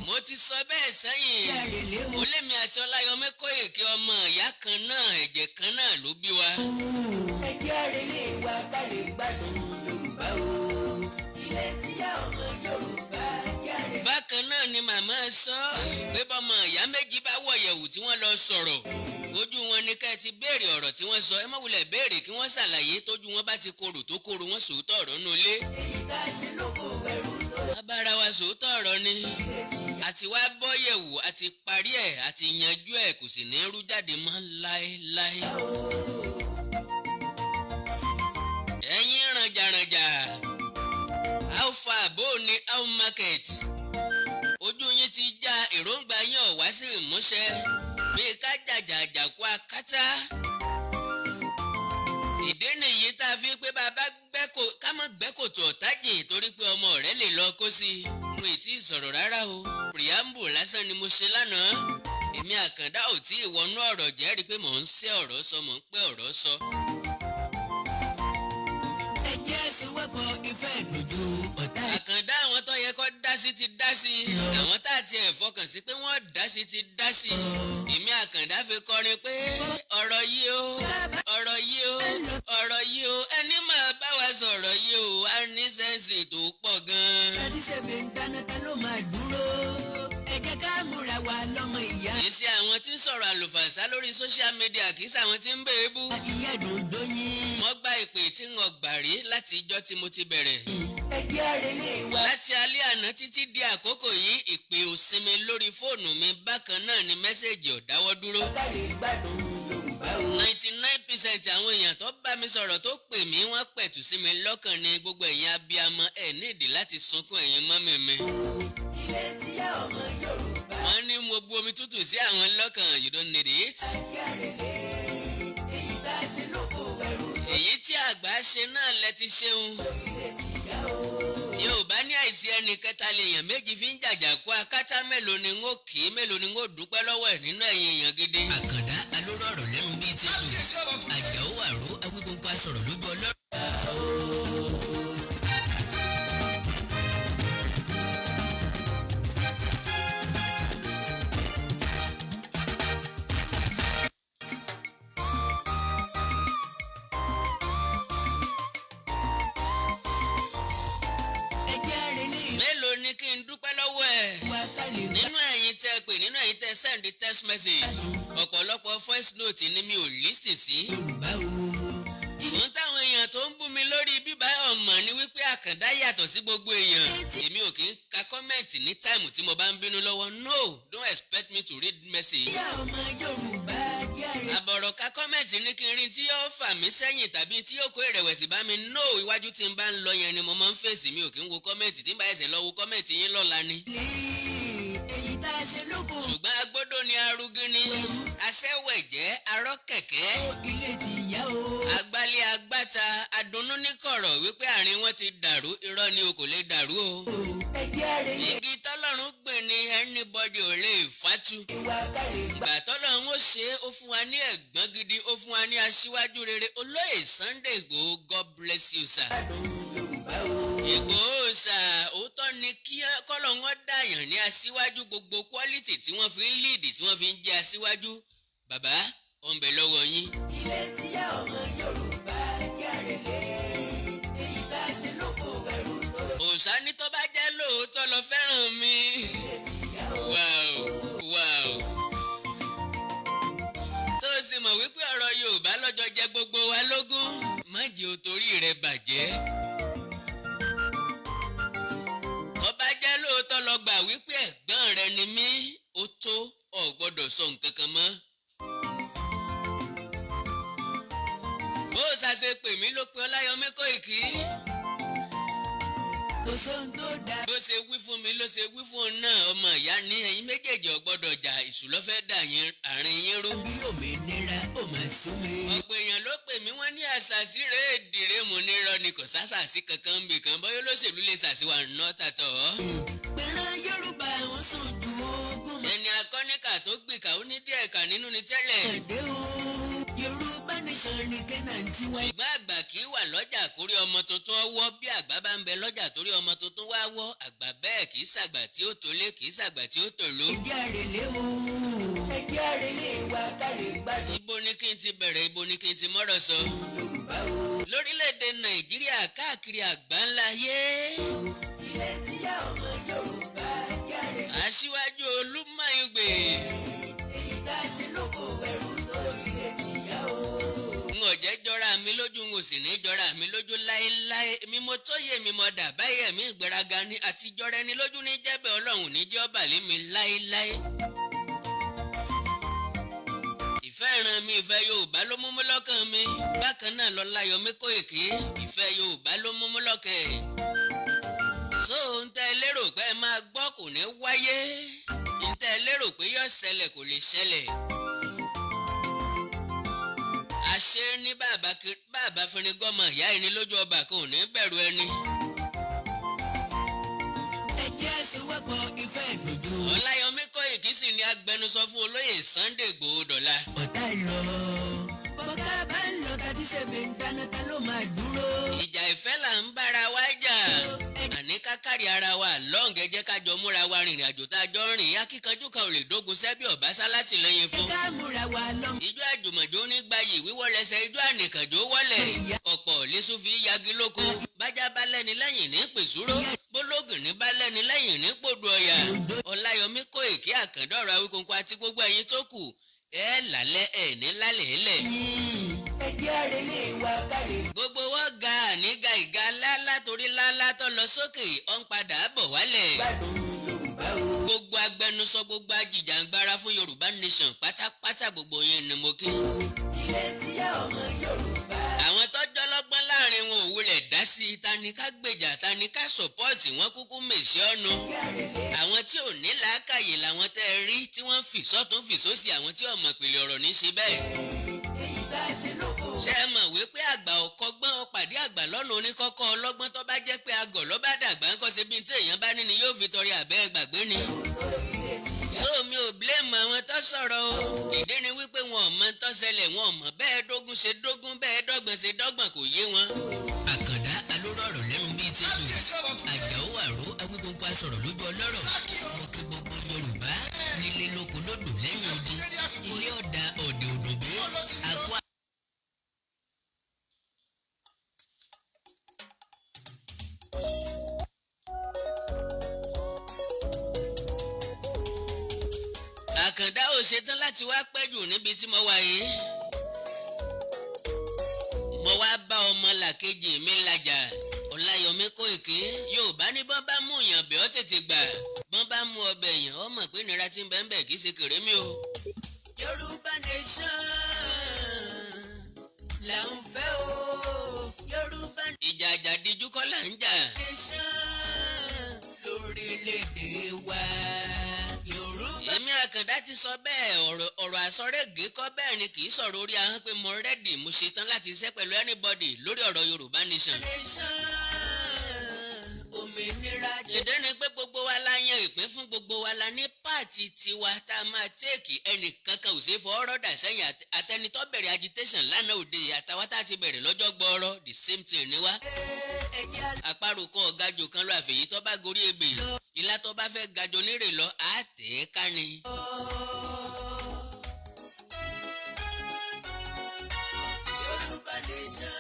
Mo ti sọ bẹ́ẹ̀ sẹ́yìn, ó lémi àti Ọláyọmí Kóìkí, ọmọ ìyá kan náà, ẹ̀jẹ̀ kan náà ló bí wa. Ẹ jẹ́ àrèlé wa ká lè gbádùn Yorùbá o. Ilẹ̀ tí a ọmọ Yorùbá jẹ́ àrèlé. Bákan náà ni màmá sọ pé bọ́mọ ìyá méjì bá wọ̀yẹ̀wù tí wọ́n lọ sọ̀rọ̀, ojú wọn ni ká ẹ ti béèrè ọ̀rọ̀ tí wọ́n sọ. Ẹ má wulẹ̀ béèrè kí wọ́n ṣàlàyé. Tójú wọn bá ti korò tó korò, wọn sòótọ́ ọ̀rọ̀ nù ilé. Èyí tá a ṣe lóko ẹrú tó Abára wa sòótọ́ ọ̀rọ̀ ni àti wá bọ́yẹ̀wò, àti parí ẹ̀, àti yanjú ẹ̀, kò sì ní rú jáde mọ́ láéláé. Ẹ̀yin rànjàrànjà, how far? Bó ni, how market? Ojú yín ti já, èròǹgbà yín ò wá sí ìmúṣẹ bíi ká jàjàjà kó akátá. Ìdí nìyí tá a fi pé bàbá gbẹ́kò ká má gbẹ́kòtò ọ̀tá jìn, torí pé ọmọ rẹ̀ lè lọ kó sí i. Mo ì tí ì sọ̀rọ̀ rárá o, preamble lásán ni mo ṣe lánàá. Èmi Àkàndá ò tí ì wọnú ọ̀rọ̀, jẹ́rìí pé mò ń ṣe ọ̀rọ̀ sọ, mò ń pẹ́ ọ̀rọ̀ sọ. Ẹ jẹ́ sowọ́pọ̀, ìfẹ́ ìdòjò ọ̀tá. Àkàndá, àwọn tó yẹ kó dá sí ti dá sí, àwọn tá a tiẹ̀ fọkàn sí pé wọ́n dá sí ti dá sí. Èmi Àkàndá fi kọrin pé ọ̀rọ̀ yìí o, ọ̀rọ̀ yìí o, ọ̀rọ̀ yìí o, ẹni máa bá wa sọ̀rọ̀ yìí o, á ní sense tó pọ̀ gan-an. Láti ṣèbè ń dáná, ta ló máa dúró? Ẹ jẹ́ ká múra wa lọ́mọ ìyá. Kì í ṣe àwọn tí ń sọ̀rọ̀ àlùfànṣá lórí social media, kì í ṣe àwọn tí ń bèébú. Ìyá dòdò yín. Wọ́n gba ìpè tí ń gbà rí láti ijọ́ tí mo ti bẹ̀rẹ̀. Ẹ jẹ́ àrèlé wa. Láti alẹ́ àná títí di àkókò yìí, ìpè ò sinmi lórí fóònù mi. Bákan náà ni message ò dáwọ́ dúró. Ká lè gbádùn Yorùbá o. 99% àwọn èèyàn tó bá mi sọ̀rọ̀, tó pè mí, wọ́n pẹ̀tù sí mi lọ́kàn ní. Gbogbo ẹ̀yin abiyamọ, ẹ̀ nídìí láti sunkún, ẹ̀yin mummy mi. Ilẹ̀ tí a ọmọ Yorùbá. Wọ́n ní mo bu omi tútù sí àwọn lọ́kàn. You don't need it. Ẹ jẹ́ àrèlé, èyí tá a ṣe lóko ẹrú. Èyí tí àgbà ṣe náà lẹ ti ṣeun. Ilẹ̀ tí yá o. Yorùbá ní àìsí ẹnì kẹta lèèyàn méjì fi ń jàjà kó akátá. Mélòó ni ń ó kì í, mélòó ni ń ó dúpẹ́ lọ́wọ́ ẹ̀ nínú ẹ̀yin èèyàn gidi? Àkàndá alóró ọ̀rọ̀ lẹ́nu bíi ti dùn, Àjàó àró Awígbogbo asọ̀rọ̀ lójú ọlọ́run. Ẹ jẹ́ àrèlé Mélòó ni kí n dúpẹ́ lọ́wọ́ ẹ̀ wa ká lè nínú ẹ̀yin tẹ́ pè, nínú ẹ̀yin tẹ́ send text message? Ọ̀pọ̀lọpọ̀ voice note ni mi ò listen sí. Yorùbá o. Ìwọ̀n táwọn èèyàn tó ń bú mi lórí bíbá ọmọ ni wípé Àkàndá yàtọ̀ sí gbogbo èèyàn. Èmi ò kì í ka comment ní time tí mo bá ń bínú lọ́wọ́. No, don't expect me to read message. Ìyá ọmọ Yorùbá, jẹ́ àrèlé. Àbọ̀rọ̀ ka comment ní kí n rí tí yóò fà mí sẹ́yìn tàbí tí yóò kó ìrẹ̀wẹ̀sì bá mi. No, iwájú tí n bá ń lọ yẹn ni mo máa ń fèsì. Mi ò kí ń wo comment. Tí n bá ẹsẹ̀ lọ wo comment yín lọ́la ni. Èyí tá a ṣe lóko. Ṣùgbọ́n agbódò ni arúgíní, aṣẹ́wẹ̀jẹ́, arọ́ kẹ̀kẹ́. Ilé ti yá o. Agbálẹ̀ agbáta, adunnú ní kọ̀rọ̀ wípé àárín wọn ti dàrú. Irọ́ ni, o kò lè dàrú o. Ẹ jẹ́ àrèlé Igi tọ́lọ́run gbìn ni anybody ò lè fàtú. wa ká lè Ìgbà tọ́lọ́run ó ṣe é, ó fún wa ní ẹ̀gbọ́n gidi, ó fún wa ní aṣíwájú rere, Olóyè Sunday Igboho. God bless you, sir. gbádùn Yorùbá o. Ìgbòho sà, òótọ́ ni kí kọ́lọ́run ó dàyàn ní aṣíwájú. Gbogbo quality tí wọ́n fi ń lead, tí wọ́n fi ń jẹ́ aṣíwájú, bàbá, ó ń bẹ lọ́wọ́ yín. Ilẹ̀ tí a ọmọ Yorùbá, jẹ́ àrèlé, èyí tá a ṣe lóko ẹrú tó. Òòṣà ní tó bá jẹ́ lóòótọ́ lọ fẹ́ràn mi. Ilẹ̀ ti yá o. Wow. Tó o sì mọ̀ wípé ọ̀rọ̀ Yorùbá lọ́jọ́ jẹ́ gbogbo wa lógún, má jẹ́ o torí rẹ̀ bàjẹ́. Tó bá jẹ́ lóòótọ́ lọ gbà wípé ẹ̀gbọ́n rẹ ni mí, ó tó, ò gbọ́dọ̀ sọ nǹkan kan mọ́. Bó o ṣàṣe pè mí ló pe Ọláyọmí Kóìkí. Kò sóhun tó dáa. Bó ṣe wí fún mi ló ṣe wí fún un náà. Ọmọ ìyá ní ẹ̀yin méjèèjì ò gbọ́dọ̀ jà, ìṣù ló fẹ́ dà yín àárín yín rú. Bí òmìnira ó máa sún mi. Ọ̀pọ̀ èèyàn ló pè mí, wọ́n ní àṣàṣì rèé dìré mu nírọ́ ni, kò sásàsí kankan bì kan, bóyá olóṣèlú lè ṣàṣìwà nọ́tàtọ̀. Pẹ̀rọ Yorùbá ń sùn ju ogún mọ́. Ẹni akọ́níkà tó gbìkà, ó ní díẹ̀ kà nínú ni tẹ́lẹ̀. Ẹ̀dẹ́ o, Yorùbá Nation ní Kẹ́nà tí wáyé. Ṣùgbọ́n àgbà kì í wà lọ́jà kórí ọmọ tuntun ọwọ́. Bí àgbà bá ń bẹ lọ́jà torí ọmọ tuntun wá wọ́, àgbà bẹ́ẹ̀ kì í ṣàgbà tí ó tolé, kì í ṣàgbà tí ó tòló. Ẹ jẹ́ àrèlé o, ẹ jẹ́ àrèlé wa ká lè gbádùn. Ibo ni kí n ti bẹ̀rẹ̀? Ibo ni kí n ti mọ́rọ̀ sọ? Yorùbá o. Lórílẹ̀‐èdè Nàìjíríà, káàkiri àgbáńlá ayé. Ilẹ̀ tí yá ọmọ Yorùbá, jẹ́ àrèlé. Aṣíwájú Olúmọ̀ọ́gbè. Èyí tá a ṣe lóko ẹrú tó ilẹ̀ tí yá o. N ò jẹ́ jọra mi lójú, n ò sì ní jọra mi lójú láéláé. Mi mo tó yé mi mọ̀ dà báyìí, ẹ̀mí ìgbéraga ni àti jọra ẹni lójú ní jẹ́bẹ̀. Ọlọ́run ní jẹ́ ọ̀bàlẹ̀ mi láéláé. Ìfẹ́ ìran mi, ìfẹ́ Yorùbá ló mú mú lọ́kàn mi. Bákan náà lọ́láyọ̀mí Kóìkí, ìfẹ́ Yorùbá ló mú mú lọ́kàn ẹ̀. So ń tẹ́ lérò pé ẹ máa gbọ́ kò ní wáyé, ń tẹ́ lérò pé yóò ṣẹlẹ̀ kò lè ṣẹlẹ̀. Àṣé ní bàbá fínrin gọ́mọ ìyá ẹni lójú, ọba kan ò ní bẹ̀rù ẹni. Ẹ jẹ́ àsowọ́pọ̀ ìfẹ́ ìdòdò. Ọláyọmí Kóìkí sì ni agbẹnusọ fún olóyè Sunday Igboho dọ̀la. Ọ̀tá lọ bọ́ká bá ń lọ tàbí sẹ̀mẹ̀ ń dáná, ta ló máa dúró? Ìjà ìfẹ́ là ń bára wa jà, àní ká kárí ara wa lọ́ǹgẹ́, jẹ́ ká jọ múra wa rìnrìn àjò tá a jọ ń rìn. Akíkanjú kan ò lè dógun sẹ́bí ọ̀básá látìlẹ́yìn Ẹ fún. ká múra wa lọ́mọ. Ijó àjùmọ̀jó ní gbayì, wíwọ́ lẹ́sẹ̀ ijó ànìkànjó wọlẹ̀, ọ̀pọ̀ lẹ́sù fi yagi lóko. Bájá bá lẹ́ni lẹ́yìn ní pèsúró, bólógùn ní bá lẹ́ni lẹ́yìn ní pòdù ọ̀yà. Ọláyọmí Kóìkí Àkàndọ̀rọ̀ Awíkonko àti gbogbo ẹ̀yin tó kù, ẹ lálẹ́ ẹ̀ ní lálẹ́ ẹ̀lẹ̀. Ẹ jẹ́ àrèlé wa ká lè Gbogbo wọn ga àníga ìga lálá, torí lálá tó lọ sókè, ó ń padà bọ̀ wálẹ̀. gbádùn Yorùbá o. Gbogbo agbẹnusọ, gbogbo ajìjàngbara fún Yorùbá Nation pátápátá, gbogbo yẹn ni mo kí. Ilẹ̀ tí yá ọmọ Yorùbá. Àwọn tọ́jọ́ lọ́gbọ́n láàrin wọn ò wulẹ̀ dá sí i. Ta ni ká gbèjà? Ta ni ká support? Wọn kúkú mèṣẹ́ ọ̀nù. Ẹ jẹ́ àrèlé. Àwọn tí ò ní làákàyè làwọn tẹ́ ẹ rí tí wọ́n ń fì sọ́tún fì sósì. Àwọn tí ọmọ ìpìlẹ̀ ọ̀rọ̀ ní í ṣe bẹ́ẹ̀. Èyí tá a ṣe lóko. Ṣé ẹ mọ̀ wípé àgbà ọ̀kọ́gbọ́n ọ̀pàdé àgbà lọ́nà oníkọ́kọ́ ọlọ́gbọ́n, tó bá jẹ́ pé agọ̀ ló bá dàgbà ńkọ́? Ṣe bí tí èèyàn bá ní ni yóò fi tọrẹ àbẹ́ gbàgbé ni. Ilẹ̀ tí yá. So mi ò blame àwọn tó sọ̀rọ̀ o. Ìdí ni wípé wọn ò mọ tó ṣẹlẹ̀, wọn ò mọ̀ bẹ́ẹ̀ dógún ṣe dógún, bẹ́ẹ̀ dọ́gbọ̀n ṣe dọ́gbọ̀n, kò yé wọn. Àkàndá alóró ọ̀rọ̀ lẹ́nu bíi tètò, Àjàó àró Awíkonko asọ̀rọ̀ lójú ọlọ́rọ̀. Mo kí gbogbo Yorùbá nílé lóko lódò lẹ́yìn odi, ilé ọ̀dà ọ̀dẹ̀ òdòdó àkó. Àkàndá ò ṣetán láti wá pẹ́ jù níbi tí mo wà yìí. Mo wá bá ọmọ làkejì mi làjà, Ọláyọmí Kóìkí. Yorùbá ní bọ́n bá mú yàn bẹ́ẹ̀ ọ́ tètè gbà, bọ́n bá mú ọbẹ̀ yàn ọ́ mọ̀ pé nira tí ń bẹ́ẹ̀ bẹ́ẹ̀ kì í ṣe kèrèmí o. Yorùbá Nation là ń fẹ́ o. Yorùbá Ìjà àjàdíjú kọ́ là ń jà. Nation lórílẹ̀‐èdè wa. Yorùbá. Èmi Àkàndá ti sọ bẹ́ẹ̀, ọ̀rọ̀ ọ̀rọ̀ àsọ̀rẹ́gẹ́ kọ́ bẹ́ẹ̀ ni, kì í sọ̀rọ̀ orí ahọ́n pé mo ready, mo ṣetán láti ṣiṣẹ́ pẹ̀lú anybody lórí ọ̀rọ̀ Yorùbá Nation. Nation òmìnira. Ìdí ni pé gbogbo wa la yan ìpín fún, gbogbo wa la ní part tiwa tá a máa take. Ẹnì kankan ò ṣeé fọwọ́ rọ́dà sẹ́yìn. Àtẹnitọ́ bẹ̀rẹ̀ agitation lánàá òde yìí, àtàwọn tá a ti bẹ̀rẹ̀ lọ́jọ́ gbọ́ọ́rọ́, the same thing ni wá. Ẹ̀jẹ̀. Àparò kan ọ̀gájò kan lọ, àfẹ̀yí tó bá gorí ebè, ilá tó bá fẹ́ gajò nírè lọ, á tẹ̀ ẹ́ ká ni. Yorùbá Nation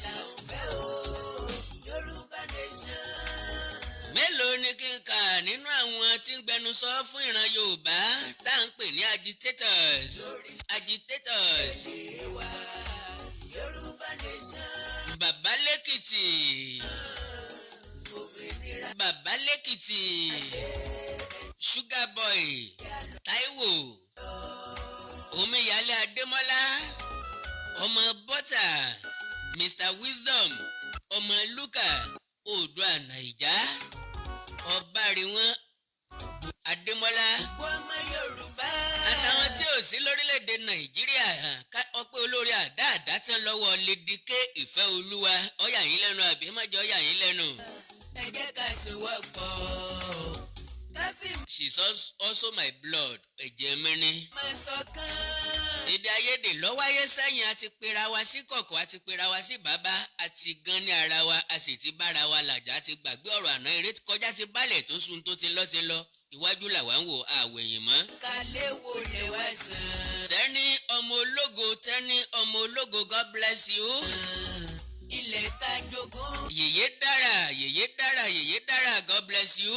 là ń fẹ́ o. Yorùbá Nation. Mélòó ni kí n kà nínú àwọn tí ń gbẹnusọ fún ìran Yorùbá tá à ń pè ní agitators, agitators? Wa Yorùbá Nation. Bàbá Lẹ́kìtì. Òmìnira. Bàbá Lẹ́kìtì, Sugar Boy Taiwo, Omíyalé Adémọ́lá, ọmọ Bọ́tà, Mr Wisdom, ọmọ Luka Oòduà Nàìjà, Ọbàríwọ̀n Adémọ́lá Gbogbo ọmọ Yorùbá. àtàwọn tí ò sí lórílẹ̀‐èdè Nàìjíríà. Ọpẹ́ olórí àdá àdá tán lọ́wọ́ Lady K Ìfẹ́ Olúwa. Ọ̀yà yín lẹ́nu àbí ẹ má jẹ́ ọ̀yà yín lẹ́nu. Ẹ jẹ́ ká sowọ́pọ̀. Ká fi She's also my blood, ẹ̀jẹ̀ mi ni. máa ṣọ̀kan. Èdè àìyedè ló wáyé sẹ́yìn. A ti pera wa sí kọ̀kọ̀, a ti pera wa sí bàbá, a ti gan ní ara wa, a sì ti bára wa làjà, a ti gbàgbé ọ̀rọ̀ àná. Eré kọjá ti balẹ̀ tó sun tó ti lọ́ ti lọ. Iwájú làwa ń wò, àwẹ̀yìn mọ́. Ká lè wo lè wá sàn. Tẹ́ni ọmọ ológo, Tẹ́ni ọmọ ológo, God bless you. Ilẹ̀ tá jogún. Yèyé dára, yèyé dára, yèyé dára, God bless you.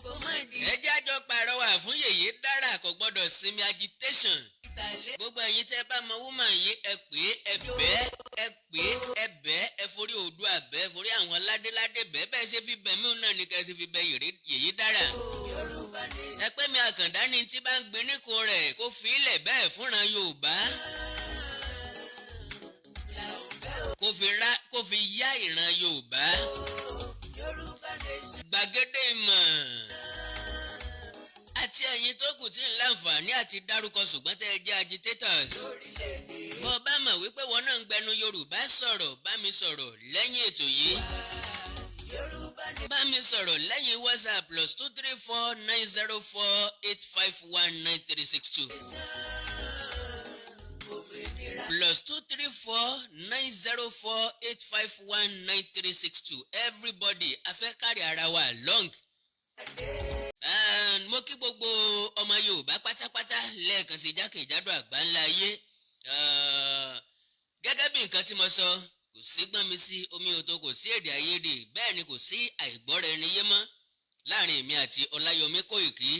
Kó má di Ẹ jẹ́ àjọ pàrọwà fún yèyé dára, kò gbọ́dọ̀ sinmi agitation. ìtàlẹ́. Gbogbo ẹ̀yin tẹ́ bá mọ woman yìí, ẹ pè é, ẹ bẹ́, ẹ pè é, ẹ bẹ́, ẹ forí Oòduà bẹ́, forí àwọn ládéládé bẹ́. Bẹ́ẹ̀ ṣe fi bẹ̀ mí náà ní kẹ́ ẹ ṣe fi bẹ yèyé dára. Yorùbá nation. Ẹ pé mi Àkàndá ni tí bá ń gbin níkun rẹ̀ kó fi ilẹ̀ bẹ́ẹ̀ fúnra Yorùbá, Là ń fẹ́ o. kó fi rá, kó fi yá ìran Yorùbá. Yorùbá nation. Gbàgede ìmọ̀ àti ẹ̀yin tó kù tí ń láǹfààní àti dárúkọ, ṣùgbọ́n tẹ́ ẹ jẹ́ agitators, Orílẹ̀-èdè bọ́ ọ bá mọ̀ wípé wọn náà ń gbẹnu Yorùbá sọ̀rọ̀, bá mi sọ̀rọ̀ lẹ́yìn ètò yìí. Yorùbá nation. Bá mi sọ̀rọ̀ lẹ́yìn WhatsApp, +2349048519362. Òmìnira. +2349048519362. Everybody, a fẹ́ carry ara wa along. And mo kí gbogbo ọmọ Yorùbá pátápátá lẹ́ẹ̀kan sí jákèjádò àgbáńlá ayé. Gẹ́gẹ́ bí nǹkan tí mo sọ, kò sí gbọ́n mi sí omi òtó, kò sí èdè àìyedè, bẹ́ẹ̀ ni kò sí àìgbọ́ra ẹni yé mọ́ láàrin èmi àti Ọláyọmí Kóìkí.